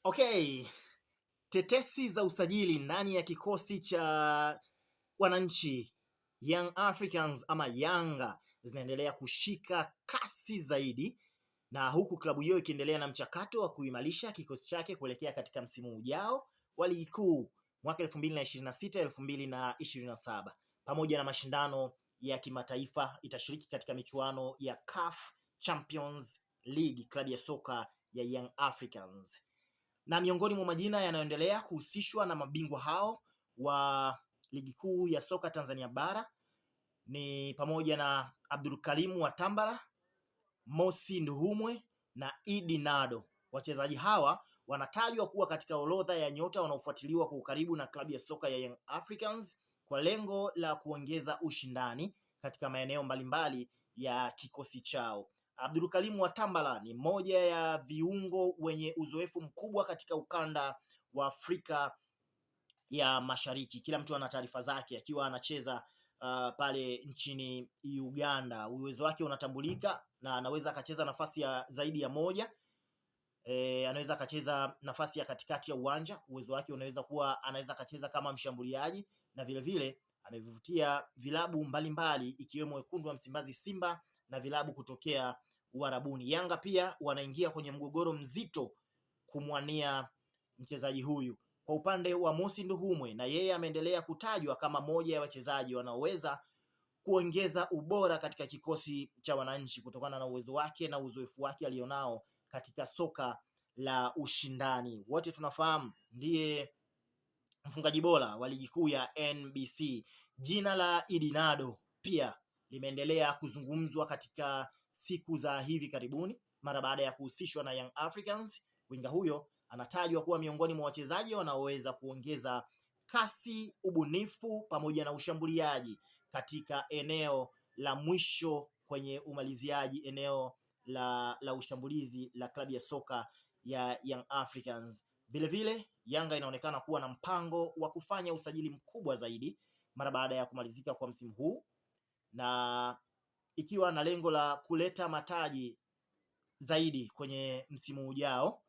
Okay, tetesi za usajili ndani ya kikosi cha wananchi Young Africans ama Yanga zinaendelea kushika kasi zaidi, na huku klabu hiyo ikiendelea na mchakato wa kuimarisha kikosi chake kuelekea katika msimu ujao wa ligi kuu mwaka 2026 2027, pamoja na mashindano ya kimataifa. Itashiriki katika michuano ya CAF Champions League, klabu ya soka ya Young Africans na miongoni mwa majina yanayoendelea kuhusishwa na mabingwa hao wa ligi kuu ya soka Tanzania bara ni pamoja na Abdulkarimu Watambara, Mosi Nduhumwe na Idi Nado. Wachezaji hawa wanatajwa kuwa katika orodha ya nyota wanaofuatiliwa kwa ukaribu na klabu ya soka ya Young Africans kwa lengo la kuongeza ushindani katika maeneo mbalimbali ya kikosi chao. Abdulkarim Watambala ni moja ya viungo wenye uzoefu mkubwa katika ukanda wa Afrika ya Mashariki. Kila mtu ana taarifa zake akiwa anacheza pale nchini Uganda. Uwezo wake unatambulika na anaweza akacheza nafasi ya zaidi ya moja. Anaweza akacheza nafasi ya katikati ya uwanja. Uwezo wake unaweza kuwa anaweza akacheza kama mshambuliaji na vile vile amevivutia vilabu mbalimbali ikiwemo wekundu wa Msimbazi Simba na vilabu kutokea Uarabuni. Yanga pia wanaingia kwenye mgogoro mzito kumwania mchezaji huyu. Kwa upande wa Mosi Nduhumwe, na yeye ameendelea kutajwa kama moja ya wachezaji wanaoweza kuongeza ubora katika kikosi cha wananchi kutokana na uwezo wake na uzoefu wake alionao katika soka la ushindani. Wote tunafahamu ndiye mfungaji bora wa ligi kuu ya NBC. Jina la Idinado pia limeendelea kuzungumzwa katika siku za hivi karibuni mara baada ya kuhusishwa na Young Africans. Winga huyo anatajwa kuwa miongoni mwa wachezaji wanaoweza kuongeza kasi, ubunifu pamoja na ushambuliaji katika eneo la mwisho kwenye umaliziaji, eneo la ushambulizi la klabu ya soka ya Young Africans. Vilevile Yanga inaonekana kuwa na mpango wa kufanya usajili mkubwa zaidi mara baada ya kumalizika kwa msimu huu na ikiwa na lengo la kuleta mataji zaidi kwenye msimu ujao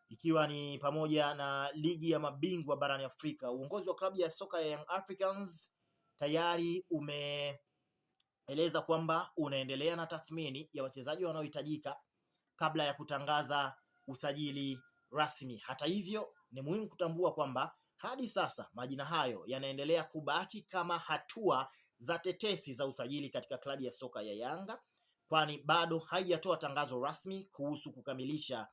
ikiwa ni pamoja na ligi ya mabingwa barani Afrika. Uongozi wa klabu ya soka ya Young Africans tayari umeeleza kwamba unaendelea na tathmini ya wachezaji wanaohitajika kabla ya kutangaza usajili rasmi. Hata hivyo, ni muhimu kutambua kwamba hadi sasa majina hayo yanaendelea kubaki kama hatua za tetesi za usajili katika klabu ya soka ya Yanga, kwani bado haijatoa tangazo rasmi kuhusu kukamilisha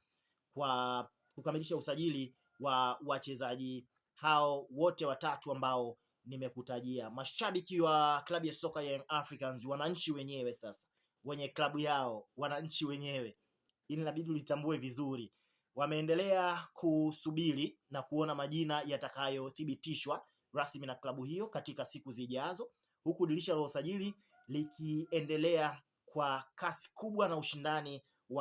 usajili wa wachezaji hao wote watatu ambao nimekutajia. Mashabiki wa klabu ya soka ya Young Africans, wananchi wenyewe sasa wenye klabu yao, wananchi wenyewe, ili inabidi ulitambue vizuri, wameendelea kusubiri na kuona majina yatakayothibitishwa rasmi na klabu hiyo katika siku zijazo, huku dirisha la usajili likiendelea kwa kasi kubwa na ushindani